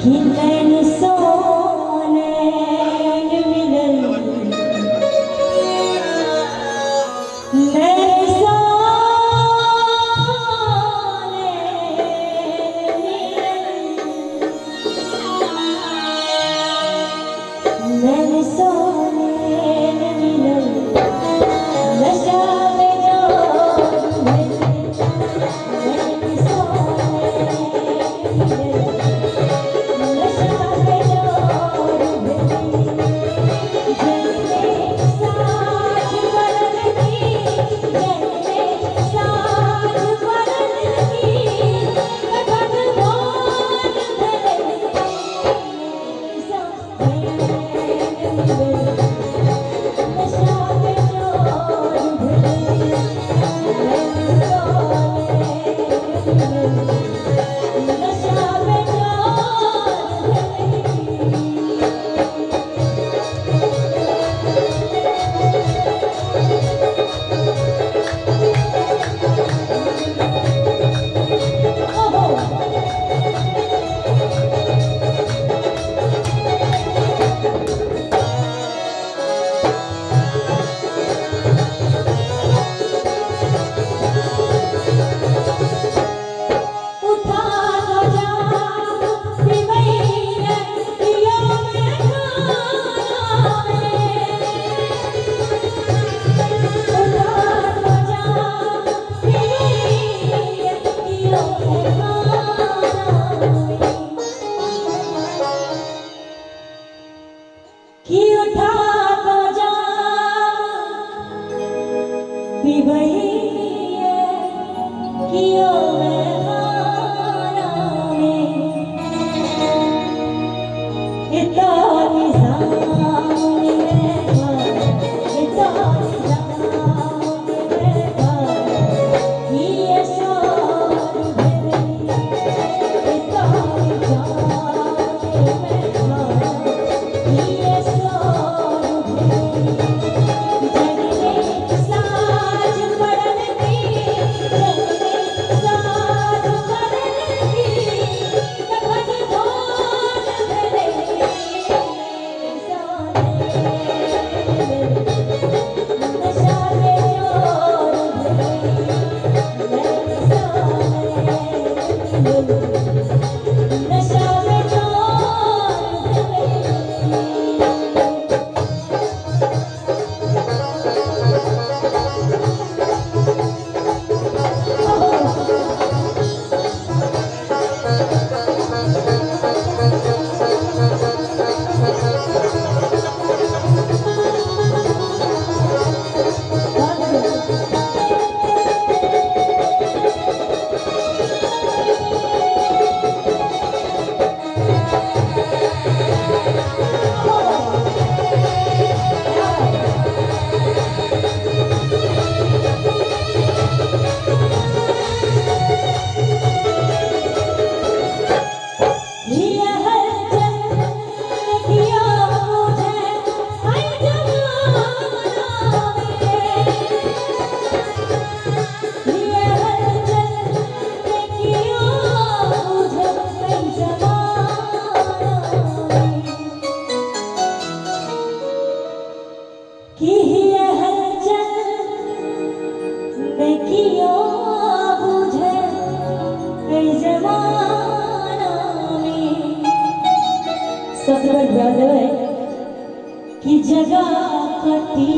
कि नैन सोनैन मिलल, नैन सोनैन मिलल, नैन सोनैन मिलल, नशा में जोर भइल, नैन सोनैन मिलल, नशा में जोर भइल। जग में साझ पड़ल की, जग में साझ पड़ल की, कखन भोर भेलै, नैन सोनैन मिलल, नशा में जोर भेलै, नैन सोनैन मिलल, नशा में जोर भेलै। ओहो उठा दो जाम पिबैया कियो में खाना में, उठा दो जाम पिबैया कियो में खाना में, कि उठा दो जाम पिबैया कियो में खाना में। इतना निज़ाम में था, इतना निज़ाम में था, कि ये शोर भेलै, इतना निज़ाम में था, कि ये शोर भेलै। जग में साझ पड़ल की, जग में साझ पड़ल की, कखन भोर भेलै, नैन सोनैन मिलल, नशा में जोर भेलै, नैन सोनैन मिलल, नशा में जोर भेलै। ये हलचल किया मुझे ऐ जमाना में, ये हलचल किया मुझे ऐ जमाना में, कि ये हलचल किया मुझे ऐ जमाना में। शब्द पर ध्यान देबै कि जगह कटी